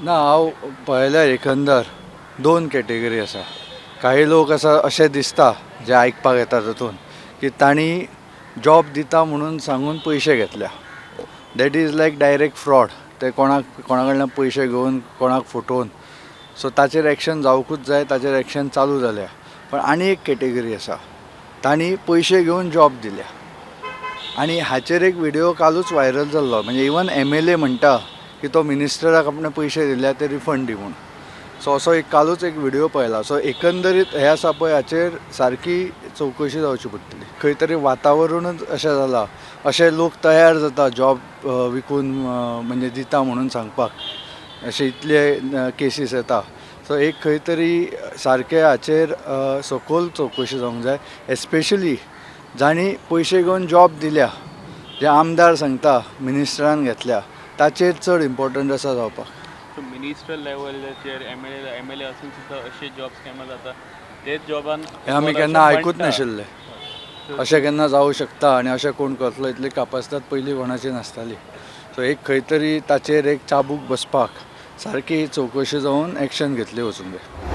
ना, हांव पळयल्यार एकंदर दोन कॅटेगरी आसा. काही लोक आसा अशें दिसता जे आयकपाक येता तातूंत की तांणी जॉब दिता म्हणून सांगून पयशे घेतल्या. That is like direct fraud. ते कोणाक कोणा कडल्यान पयशे घेवन कोणाक फटोवन, सो ताचेर एक्शन जावकूच जाय. ताचेर एक्शन चालू जाल्या. पण आनी एक कॅटेगरी आसा, तांणी पयशे घेवन जॉब दिल्या. आनी हाचेर एक व्हिडिओ कालूच व्हायरल जाल्लो. म्हणजे इवन एमएलए म्हणटा की तो मिनिस्टराक आपणे पयशे दिल्या ते रिफंड दी म्हूण. सो असो एक कालूच एक व्हिडिओ पळयला. सो एकंदरीत हें आसा पळय, हाचेर सारकी चवकशी जावची पडटली. खंय तरी वातावरणूच अशें जालां, अशे लोक तयार जाता जॉब विकून, म्हणजे दिता म्हणून सांगपाक. अशे इतले केसीस येता. सो एक खंय तरी सारकें हाचेर सखोल चवकशी जावंक जाय, एस्पेशली जांणी पयशे घेवन जॉब दिल्या, जे आमदार सांगता मिनिस्टरान घेतल्या, ताचेर चड इम्पॉर्टंट आसा जावपाक. सो मिनिस्टर लेवलाचेर एमएलए असून सुद्दां अशे जॉब स्कॅमां जाता, तेच जॉबान. हें आमी केन्ना आयकूच नाशिल्लें अशें केन्ना जावं शकता आनी अशें कोण करतलो इतली कापास्ताद पयलीं कोणाची नासताली. सो एक खंय तरी ताचेर एक चाबूक बसपाक सारकी चवकशी जावन एक्शन घेतली वचूंक जाय.